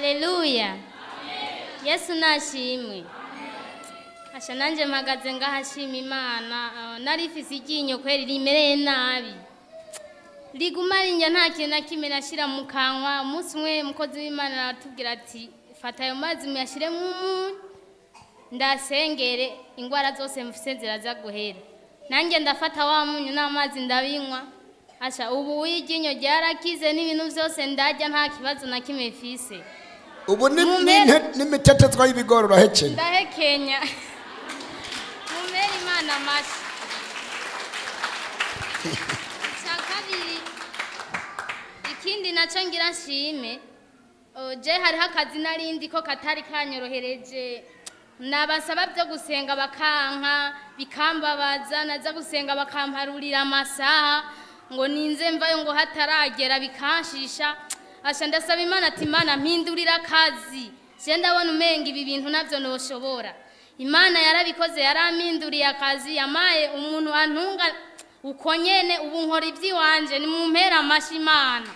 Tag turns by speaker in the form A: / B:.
A: Haleluya, Yesu nashimwe. Asha, nanjye mpagaze ngaha nshima Imana. Nari ifise iryinyo kweri rimereye nabi, riguma rinjya, nta kintu na kimwe nashyira mu kanwa. Umunsi umwe umukozi w'Imana aratubwira ati: "Fata ayo mazi muyashyiremo umunyu, ndasengere, indwara zose mfise ziraza guhera." Nanjye ndafata wa munyu n'amazi ndabinywa. Asha, ubu iryinyo ryarakize, n'ibintu byose ndarya, nta kibazo na kimwe mfise.
B: Ubu
A: Mumere.
B: n'imitetezwa y'ibigori urahekenya?
A: Ndahekenya. Mumere Imana amashyi. Icya kabiri, ikindi nacyo ngira nshime, je hariho akazi narindi ko katari kanyorohereje, nabasaba byo gusenga bakanka, bikambabaza. Naza gusenga bakamparurira amasaha ngo ninze mvayo ngo hataragera, bikanshisha. Asha, ndasaba Imana ati: "Imana, mpindurira akazi, je ndabona umenga ibi bintu navyo noshobora." Imana yarabikoze, yarampinduriye akazi, yamaye umuntu antunga uko nyene. Ubu nkora iby'iwanje. Nimumpera amashyi Imana.